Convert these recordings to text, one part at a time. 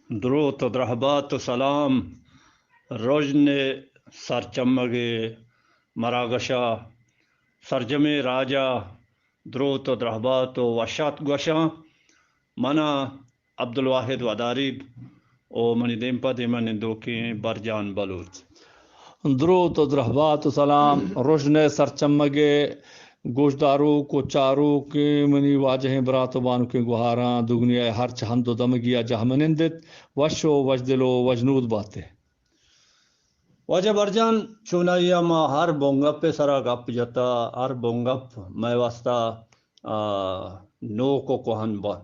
دروت و درہبات و سلام رژن ءِ سرچمگ ءِ مراگش ءَ، سرجمیں راج ءَ دروت و درہبات و وشات گوشاں۔ من آں عبدالواحد وداریگ و منی دیم پہ دیم ءَ نندوکیں برجان بلوچ۔ دروت و درہبات و سلام رژن ءِ سرچمگ ءِ گوشداروک و چاروکیں منی واجہیں برات و بانکیں گوہاراں، دگنیا ءِ ہرچ ہند و دمگی ءَ جہمنند انت، وش و وشدل و وشنود بات ئے۔ واجہ برجان، چونائی ءَ ما ہر بنگپ ءِ سرا گپ جتا، ہر بنگپ مئے واسطہ، آ، نوک و کوہن بات۔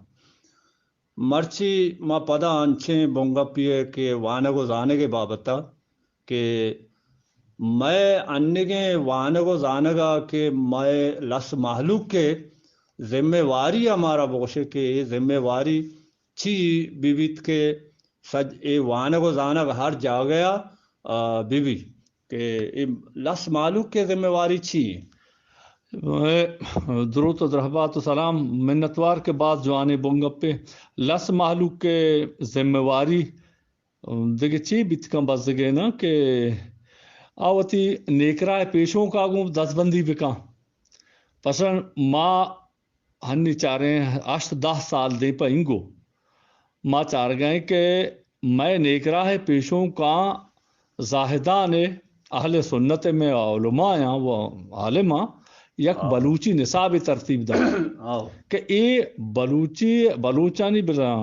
مرچی ما پدا انچیں بنگپے ءَ کہ وانگ و زانگ ءِ بابت ءَ کہ مئے انگیں وانگ و زانگ ءَ کہ مئے لس مہلوک ءِ ذمہ واری ءَ مارا بگوشے کہ اے ذمہ واری چی بہ بیت کہ سج-، اے وانگ و زانگ ہر جاگہ ءَ، آ، بہ بی کہ اے لس مہلوک ءِ ذمہ واری چی؟ اے دروت و درہبات و سلام، منتوار کہ باز جوانیں بنگپے۔ لس مہلوک ءِ ذمہ واری دگہ چی بیت کن بزگے نا کہ آ وتی نیکراہ پیشونکا گوں دزبندی بکن۔ پسن ما ہنی چاریں ہشت دہ سال دیم پہ اینگو ما چارگائیں کہ مئے نیکراہ پیشونکاں زاہدان اہل سنت میں علمایاں و عالماں یک ہاں۔ بلوچی نصاب ترتیب دات ہاں۔ کہ اے بلوچی، بلوچانی بزاں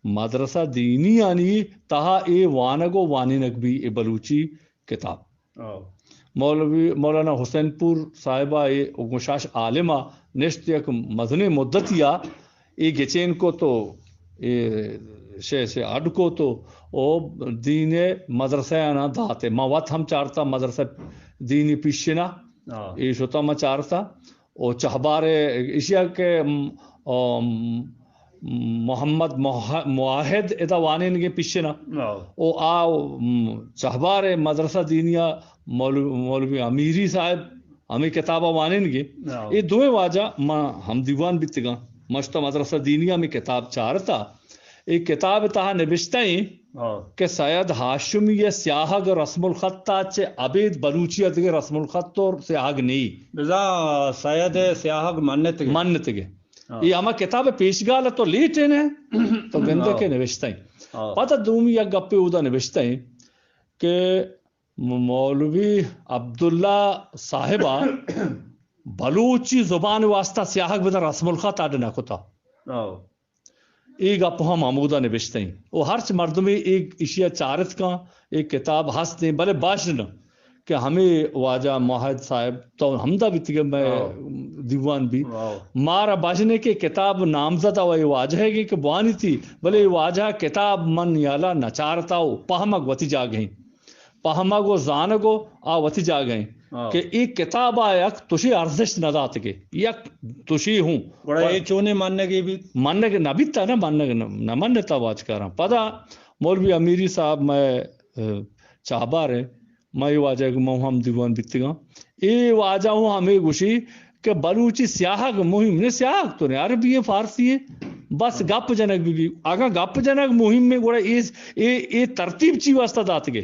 مدرسہ دینیانی تہا اے وانگ و وانینگ بی اے بلوچی کتاب۔ ہاں۔ مولوی، مولانا حسین پور صاحبہ اے گشاش عالمہ نشت یک مزنیں مدتی آ اے گچین کو تو اے شے سے اڈ کو تو او دین مدرسہ آنا داتے۔ ما وت ہم چارتا مدرسہ دینی پیشنا ہاں۔ اے شتا ما چارتا۔ او چہبار ایشیا کہ، ام، ام، محمد مح-، معاہد ادا وانینگے پیشنا۔ ہاں۔ او آ، ام، چہبار مدرسہ دینیا مولو-، مولوی امیری صاحب ہمے کتاب ءَ وانینگے۔ ہاں۔ اے دوئیں واجہ ما ہم دیوان بیتگاں۔ مشتہ مدرسہ دینی ہمے کتاب چارتا۔ اے کتاب تہا نبشتہ ایں ہاں۔ کہ سید ہاشمی ءِ سیاہگ رسم الخط ءَ چہ ابید بلوچی ءَ دگہ رسم الخط و سیاہگ نی۔ بزاں سید ءِ سیاہگ منتگے۔ منتگے۔ ہاں۔ اے ہما کتاب پیشگال تو لیٹ ایں تو گندے ہاں۔ کہ نبشتہ ایں۔ ہاں۔ پتہ دومی یک گپے اودا نبشتہ ایں کہ م-، مولوی عبداللہ صاحبہ بلوچی زبان واسطہ سیاہگ بدن رسم الخط اڈ نہ کتا۔ او۔ اے گپ ہم ہمودا نبشتہ ایں۔ او ہرچ مردمے اے اشیا چارت کن، اے کتاب ہست ایں، بلے باشن کہ ہمے واجہ معاہد صاحب تو ہمدا بیتگے مئے او۔ دیوان بی۔ او۔ مارا باشنے کہ کتاب نامزد او اے واجہ ہے کہ بوانی تھی، بلے اے واجہ کتاب من یالا نچارتا او پہمگ وتی جاگہیں۔ پہمگ و زانگ و آ وتی جاگہ ایں ہاں۔ کہ اے کتاب ءَ یک تشے ارزشت نہ داتگے، یک تشے ہوں۔ گڑا اے چونیں منگے بیت؟ منگ نہ بیتا نا، منگ نہ، نہ منتا واجکاراں۔ پدا مولوی امیری صاحب مئے، اه، چاہبار ایں، مئے واجہ گوں ہم دیوان بیتگاں۔ اے واجہ ہوں ہمے گوشی کہ بلوچی سیاہگ مہم نے، سیاہگ تو نے، عربی ایں، فارسی ایں، بس گپ جنگ بی بی۔ اگاں گپ جنگ مہم ایں گڑا اے، اے، اے ترتیب چی واسطہ داتگے؟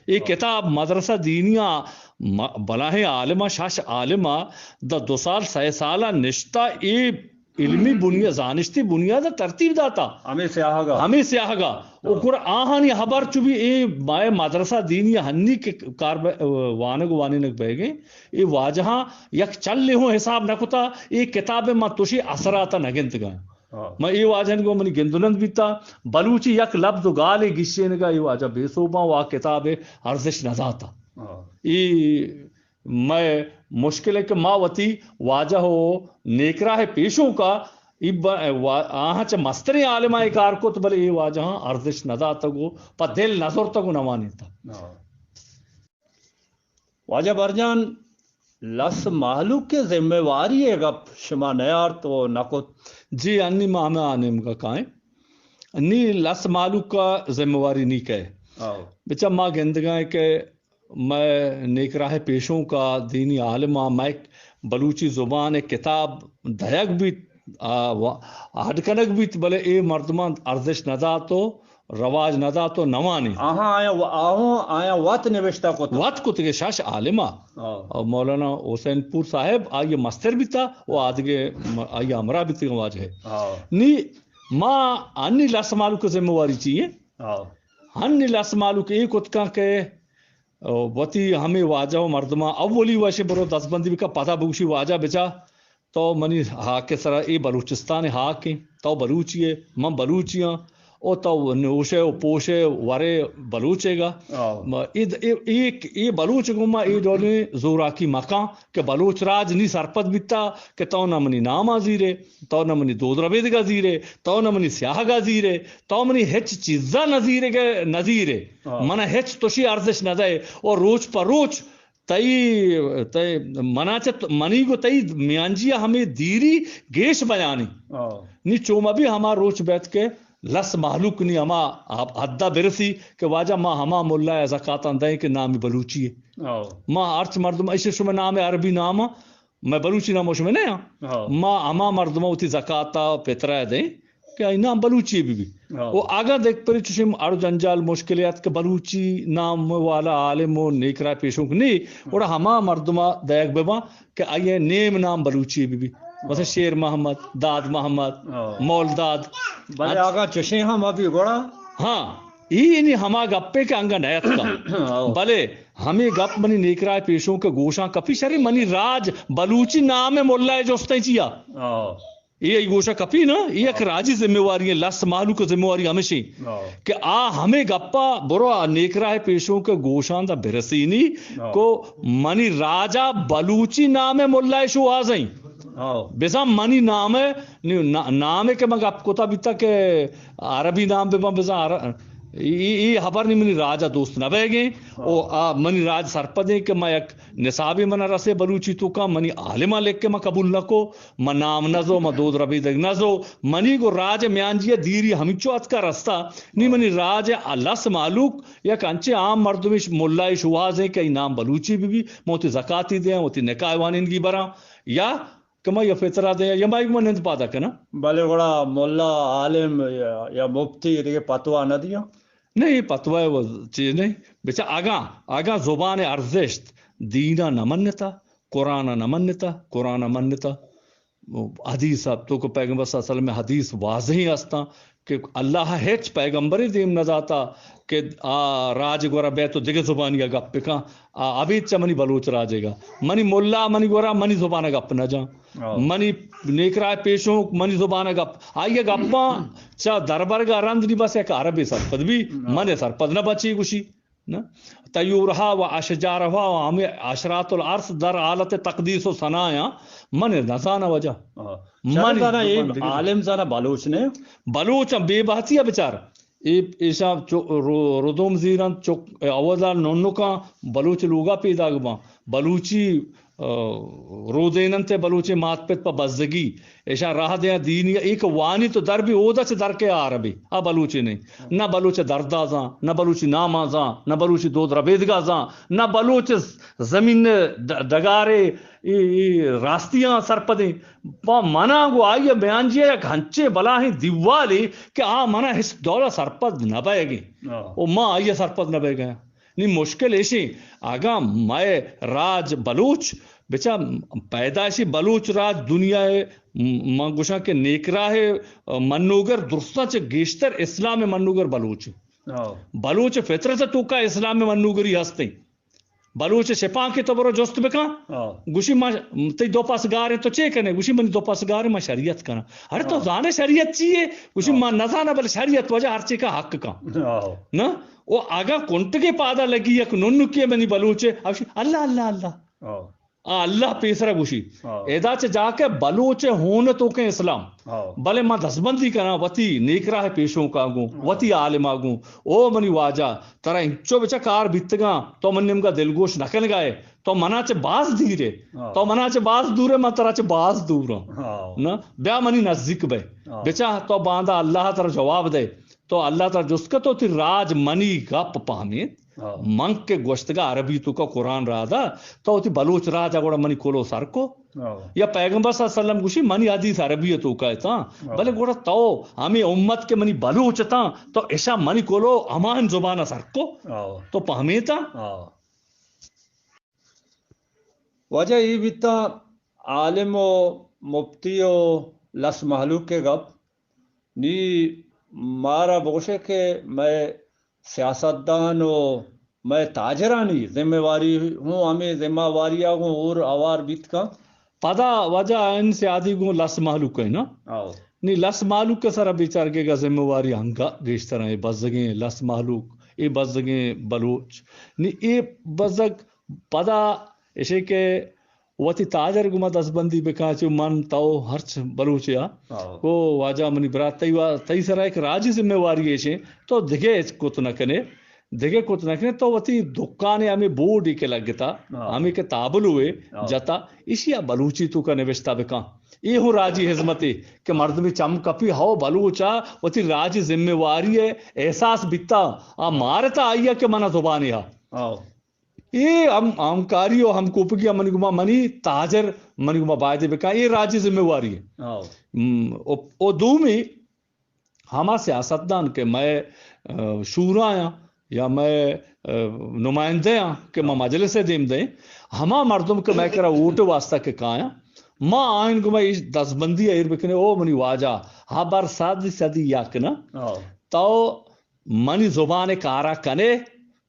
اے ہاں۔ کتاب مدرسہ دینیا م-، بلاہیں عالما، شش عالما دا دو سال، سئے سالا نشتا، اے علمی بنیاد، زانشتی بنیاد ترتیب داتا۔ ہمے سیاہگا۔ ہمے سیاہگا۔ او ہاں۔ گڑا آہانی حبر چو بی اے مئے مدرسہ دینیا ہنی کہ کار ب-، وانگ وانینگ بئیگیں، اے واجہاں یک چلے ہوں حساب نہ کتا، اے کتاب ما تشے اثراتا نہ گنتگاں۔ ہاں۔ من اے واجہانی گوں منی گندنند بیتا، بلوچی یک لبز و گالے گیشینگا اے واجہ بے سوباں و آ کتابے ارزش نہ داتا۔ ہاں۔ اے مئے مشکل ہے کہ ما وتی واجہ و نیکراہ پیشونکا ای ب-، وا-، آہاں چہ مستریں عالماں اے کار کت، بلے اے واجہاں ارزش نہ داتگ و پہ دل نہ زرتگ و نہ وانینتگ۔ ہاں۔ واجہ برجان، لس مہلوک ءِ ذمہ واری ءِ گپ شما نیارت و نہ کت۔ جی، انی ما ہمے آ نیمگا کائیں۔ نی لس مہلوک ءِ ذمہ واری نی کئے۔ آؤ۔ بچا ما گندگائیں کہ مئے نیکراہ پیشونکا دینی عالماں مئے بلوچی زبان ءِ کتاب دئیگ بیت، آ، و-، اڈ کنگ بیت، بلے اے مردماں ارزش نہ دات و رواج نہ دات و نوانی۔ آہاں آیاں و-، آہاں آیاں وت نوشتہ کت۔ وت کتگے شش عالما۔ آ۔ اور مولانا حسین پور صاحب آئی مستر بیتا و آدگے م-، آئی ہمراہ بیتگاں واجہ۔ آ۔ نی ما ہنی لس مالوک ذمہ واری چی ہے؟ آ۔ ہنی لس مالوک اے کتکاں کہ وتی ہمے واجہ و مردماں اولی وشے برو دستبندی بکا، پدا بگوشی واجہ بچا تو منی ہاک ء سرا، اے بلوچستان ء ہاک انت، تو بلوچی ئے، من بلوچی آں، او تو نوش ئے و پوش ئے ورے بلوچ ئے گا۔ آ۔ ما اے، اے، اے، اے بلوچ گوں ما اے ڈولیں زوراکی مکاں کہ بلوچ راج نی سرپد بیتا کہ تو نہ منی نام ء زیرے، تو نہ منی دود ربیدگ ء زیرے، تو نہ منی سیاہگ ء زیرے، تو منی ہچ چیز ء نہ زیرے کہ نہ زیرے۔ آ۔ من ء ہچ تشی ارزش نہ دئے۔ او روچ پہ روچ تئی، تئی، منا چہ ت-، منی گو تئی میانجی ء ہمے دیری گیش بیانی۔ آ۔ نی چو مہ بی ہما روچ بیت کہ لس مہلوک نی ہما حد ء برسی کہ واجہ ما ہما ملا ء زکاتاں دئیں کہ نامی بلوچی ئے۔ آ۔ ما ہرچ مردم ایشی شمئے نام عربی نام ء، مئے بلوچی نام شمئے نہ آں۔ آ۔ ما ہما مردم وتی زکات ء پترہ ء دئیں کہ آئی نام بلوچی بہ بی۔ ہاں۔ و اگاں دگہ پرے چوشیں اڑ و جنجال مشکلے ات کہ بلوچی نام والا عالم و نیکراہ پیشونک نی، گڑا ہما مردما دئیگ بہ باں کہ آئی نیم نام بلوچی بہ بی۔ مثلاً ہاں۔ شیر محمد، داد محمد، ہاں۔ مول داد۔ بلے اچ- اگاں چوشیں ہم ابی گڑا؟ ہاں، ای یعنی ہما گپے کہ انگا نیتکا۔ ہاں۔ بلے ہمے گپ منی نیکراہ پیشونک گوشاں کپی، شری منی راج بلوچی نام ملا جستیں چیا؟ ہاں۔ اے ای گوشا کپی نا، اے یک ہاں۔ راجی ذمہ واری ہے، لس مہلوک ذمہ واری ہمیشی ہاں۔ کہ آ ہمے گپا برو آ نیکراہ پیشونک گوشان دا برسینی ہاں۔ کو منی راجا بلوچی نام ملا شوہازیں۔ ہاں۔ بزاں منی نام، نی-، نا-، نام کہ من گپ کتا بیتا کہ عربی نام بہ بزاں عر-، ای، ای، ای خبر نی منی راجا دوست نہ بئیگیں۔ ہاں۔ او آ منی راج سرپدیں کہ من یک نصابے منا رسے بلوچی توکا، منی عالماں لکھ کہ من قبول نہ کو، من نام نہ زو، من دود ربیدگ نہ زو، منی گو راج میانجی دیری ہمینچو اتکا رستا، نی منی راج ء لس مہلوک یک انچیں عام مردمے ش-، ملائے شوہازیں کہ ای نام بلوچی بہ بی، من وتی زکاتی دیاں، وتی نکاح وانینگی براں، یا کہ من یا فطرہ دیاں، یا مائی من نند پادا کناں۔ بلے گڑا ملا، عالم یا، یا مفتی دگہ فتوا نہ دیاں؟ نہیں، فتوا و چیز نہیں۔ بچا اگاں، اگاں زبان ارزشت دین ء نہ منتا، قرآن ء نہ منتا، قرآن ء منتا، حدیث ء تو کہ پیغمبر صلی اللہ علیہ وسلم ء حدیث واضحیں استاں کہ اللہ ء ہچ پیغمبرے دیم نہ داتا کہ آ راج گورا بیت و دگہ زبانی ء گپ بکن، آ ابید چہ منی بلوچ راج ء گا۔ منی ملا منی گورا منی زبان ء گپ نہ جان۔ ہاں۔ منی نیکراہ پیشونک منی زبان ء گپ، آئی ء گپاں چہ دربرگ ء رند نی بس یک عربے سرپد بی، ہاں۔ من ء سرپد نہ بچی گوشی۔ نہ؟ طیورہا و اشجارہا و ہمے اشراط الارض در حالت تقدیس و ثنایاں، من نزاناں وجہ۔ ہاں۔ من شاید زاناں اے زبان دگہ عالم زاناں بلوچ نے؟ بلوچ ہم بے بہتی ء بچار۔ اے، ایشاں چو-، رو-، ردوم زیرنت چک، اولا ننکاں بلوچ لوگا پیداگ باں۔ بلوچی، آ، رودیننت بلوچیں مات پت پہ بزگی۔ ایشاں راہ دیاں دینی ء، اے کہ وانی تو در بی اودا چہ در کے آ عربی، آ بلوچی نہیں۔ نہ بلوچ دردازاں، نہ بلوچی نامازاں، نہ بلوچی دود ربیدگازاں، نہ بلوچ ز-، زمین ڈ-، ڈگارے ای، ای راستیاں سرپدیں۔ پا منا گو آئی میانجی یک ہنچیں بلاہیں دیوالے کہ آ منا ہچ ڈولا سرپد نہ بئیگیں۔ ہاں۔ او ما آئی سرپد نہ بئیگیں۔ نی مشکل ایشیں، اگاں مئے راج بلوچ، بچا پیدائشی بلوچ راج دنیا ء، م-، من گوشاں کہ نیکراہ ء منوگر درستاں چہ گیشتر اسلام ء منوگر بلوچ۔ ہاں۔ بلوچ فطرت ء توکا اسلام ء منوگری ہستیں۔ بلوچ شپانک ء تو برو جست بکن۔ ہاں۔ گوشی ما تئی دو پس گار انت، تو چے کنے؟ گوشی منی دو پس گار، ما شریعت کناں۔ ارے تو ہاں۔ زانے شریعت چی ہے؟ گوشی ہاں۔ ما نزاناں، بلے شریعت وجہ ہر چی کا حق کن۔ ہاں۔ نا؟ او اگاں کنٹگے پادا لگی یک ننکے منی بلوچے، اوشی، اللہ، اللہ، اللہ۔ ہاں۔ آ اللہ پیسرا گوشی۔ ہاں۔ ادا چہ جا کہ بلوچ ہون توکیں اسلام۔ ہاں۔ بلے ما دستبندی کناں وتی نیکراہ پیشونکاں گوں، ہاں۔ وتی عالماں گوں۔ او منی واجہ، ترا انچو بچا کار بیتگاں، تو من نیمگا دلگوش نہ کنگائے۔ تو منا چہ باز دیرے۔ ہاں۔ تو منا چہ باز دورے، من ترا چہ باز دوراں۔ ہاں۔ نا؟ بیا منی نزدیک بئے۔ ہاں۔ بچا تو باندا اللہ ترا جواب دے۔ تو اللہ ترا جست کہ تو تئی راج منی گپ پہمیت۔ ہاں۔ من کہ گوشتگا عربی توکا قرآن رادا، تو وتی بلوچ راج ء گڑا منی کلو سر کو۔ ہاں۔ یا پیغمبر صلی اللہ علیہ وسلم گوشی منی حدیث عربی توکا اتاں، ہاں۔ بلے گڑا تو ہمیں امت کے منی بلوچ اتاں، تو اشا منی کلو ہمان زبان سر کو۔ ہاں۔ تو پہمیتا؟ ہاں۔ واجہ اے بیتا عالم و مفتی و لس مہلوک کے گپ، نی مارا بگوشے کہ مئے سیاستدان و مئے تاجرانی ذمہ واری ہوں ہمیں ذمہ واری آ گوں اور اوار بیت کن۔ پدا واجہ این سیادی گوں لس مہلوک ہے نا؟ آؤ۔ نی لس مہلوک کے سر بیچارگے گا ذمہ واری ہنگا گیشتر ہیں، بزگیں لس مہلوک، اے بزگیں بلوچ۔ نی اے بزگ پدا اشے کہ وتی تاجر گما دستبندی بکاں، چو من تو ہرچ بلوچے آ۔ آؤ۔ کو واجہ منی برات، تئی وا-، تئی سرا ایک راجی ذمہ واری ایشیں، تو دگہ ہچ کت نہ کنے، دگہ کت نہ کنے، تو وتی دکانے ہمیں بورڈی کے لگتا، آؤ۔ ہمیں کے تابلوے آؤ۔ جتا، ایشی آ بلوچی توکا نوشتہ بکاں۔ اے ہوں راجی ہزمتے کہ مردمی چم کپی، ہو بلوچا وتی راجی ذمہ واری ہے، احساس بیتا، آ مارتا آئیا کہ منا زبانی ہا۔ آؤ۔ اے ہم، ہمکاری و ہمکوپگی منی گما منی تاجر منی گما بایدے بکن، اے راجی ذمہ واری ہے۔ آؤ۔ ہم، او، او دومی ہما سیاستدان کہ مئے، آ، شورایاں یا مئے، آ، نمائندہ آں کہ ما مجلس دیم دیں، ہما مردم کہ مئے کرا ووٹ واسطہ کہ کایاں، ما آئین گما ایش دستبندی ایر بکنے، او منی واجہ، ہبر صد صدی یک نہ۔ آؤ۔ تو منی زبان کارا کنے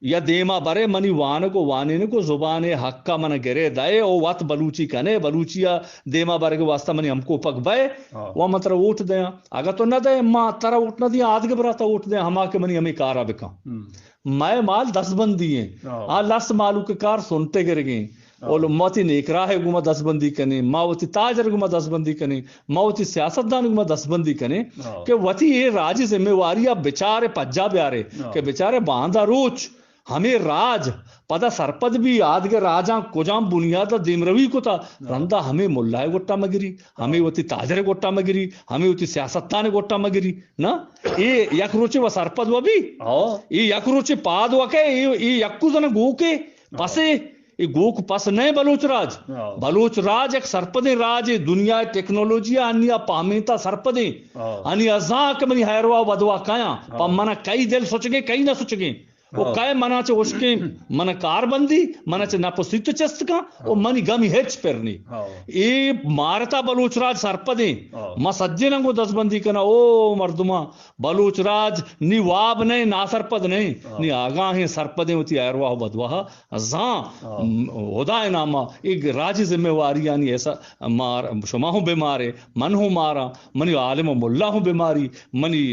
یا دیما برے، منی وانگ و وانینگ و زبان حقا من گرے دئے او وت بلوچی کنے، بلوچی ء دیما برگ واسطہ منی ہمکوپگ بئے ہاں۔ و من ترا ووٹ دیاں۔ اگہ تو نہ دئے، ما ترا ووٹ نہ دیاں، آدگہ براتا ووٹ دیاں، ہما کہ منی ہمے کارا بکن۔ ہم۔ مئے مال دستبندی ہیں۔ ہاں۔ آ لس مالوک کار سنٹے گرگیں۔ ہاں۔ او ما وتی نیکراہ گوما دستبندی کنیں، ما وتی تاجر گوما دستبندی کنیں، ما وتی سیاستدان گوما دستبندی کنیں ہاں۔ کہ وتی اے راجی ذمہ واری ء بچارے پجا بیارے ہاں۔ کہ بچارے باندا روچ ہمے راج پدا سرپد بی، آدگہ راجاں کجام بنیاد ء دیمروی کتا، ہاں۔ رندا ہمے ملا ء گٹا مگری، ہمے ہاں۔ وتی تاجر ء گٹا مگری، ہمے وتی سیاستدان ء گٹا مگری، نا؟ اے یک روچے و سرپد و بی، ہاں۔ اے یک روچے پاد و کے، اے، اے یکو زن گوکے، ہاں۔ پسے، اے گوک پس نئے بلوچ راج۔ ہاں۔ بلوچ راج یک سرپدیں راجے، دنیا ء ٹیکنالوجی ء انی ء پہمینتا سرپدیں۔ ہاں۔ انی ء زاں کہ منی ہیروا و بدوا کایاں، ہاں۔ پہ من ء کئی دل سچگیں، کئی نہ سچگیں۔ و ہاں۔ کئے منا چہ اشکیں، من کار بندی، منا چہ نپ و سیت چست کن، و ہاں۔ منی گمی ہچ پر نی۔ ہاں۔ اے مارتا بلوچ راج سرپدیں۔ ہاں۔ ما سجیناں گوں دزبندی کناں، او مردماں، بلوچ راج نی واب نئے، ناسرپد نئے، ہاں۔ نی آگاہیں سرپدیں وتی ارواہ و بدواہ زاں، ہاں۔ م-، ہدائے ناما اے راجی ذمہ واریانی ایسا مار، شما ہوں بیمارے، من ہوں ماراں، منی عالم و ملا ہوں بیماری، منی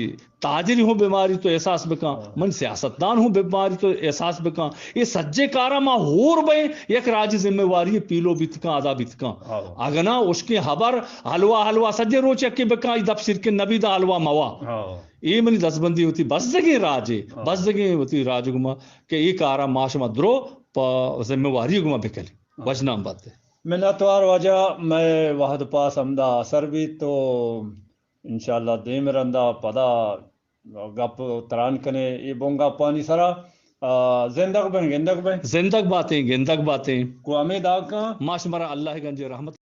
تاجری ہوں بیماری تو احساس بکن، ہاں۔ من سیاستدان ہوں بیماری تو احساس بکن۔ اے سجے کارا ما ہور بئیں، یک راجی ذمہ واری پیلو بیت کن، ادا بیت کن۔ ہاں۔ اگنا اشکیں ہبر حلوا حلوا سجے روچ یکے بکن، ای دپ سرکن نبی دا حلوا موا۔ ہاں۔ اے منی دزبندی وتی بزگیں راجے، ہاں۔ بزگیں وتی راج گما کہ اے کارا ما شما درو پہ ذمہ واری گما بکلی۔ ہاں۔ وجنام باتے۔ منتوار واجہ، مئے وہد پاس ہمدا اثر بیت تو انشاءاللہ دیم رندا پدا گپ تران کنے اے بن گپانی سرا۔ آ، زندگ بیں، گندگ بیں۔ زندگ باتیں، گندگ باتیں۔ کو ہمے داکاں۔ ما شمارا اللہ گنجے رحمت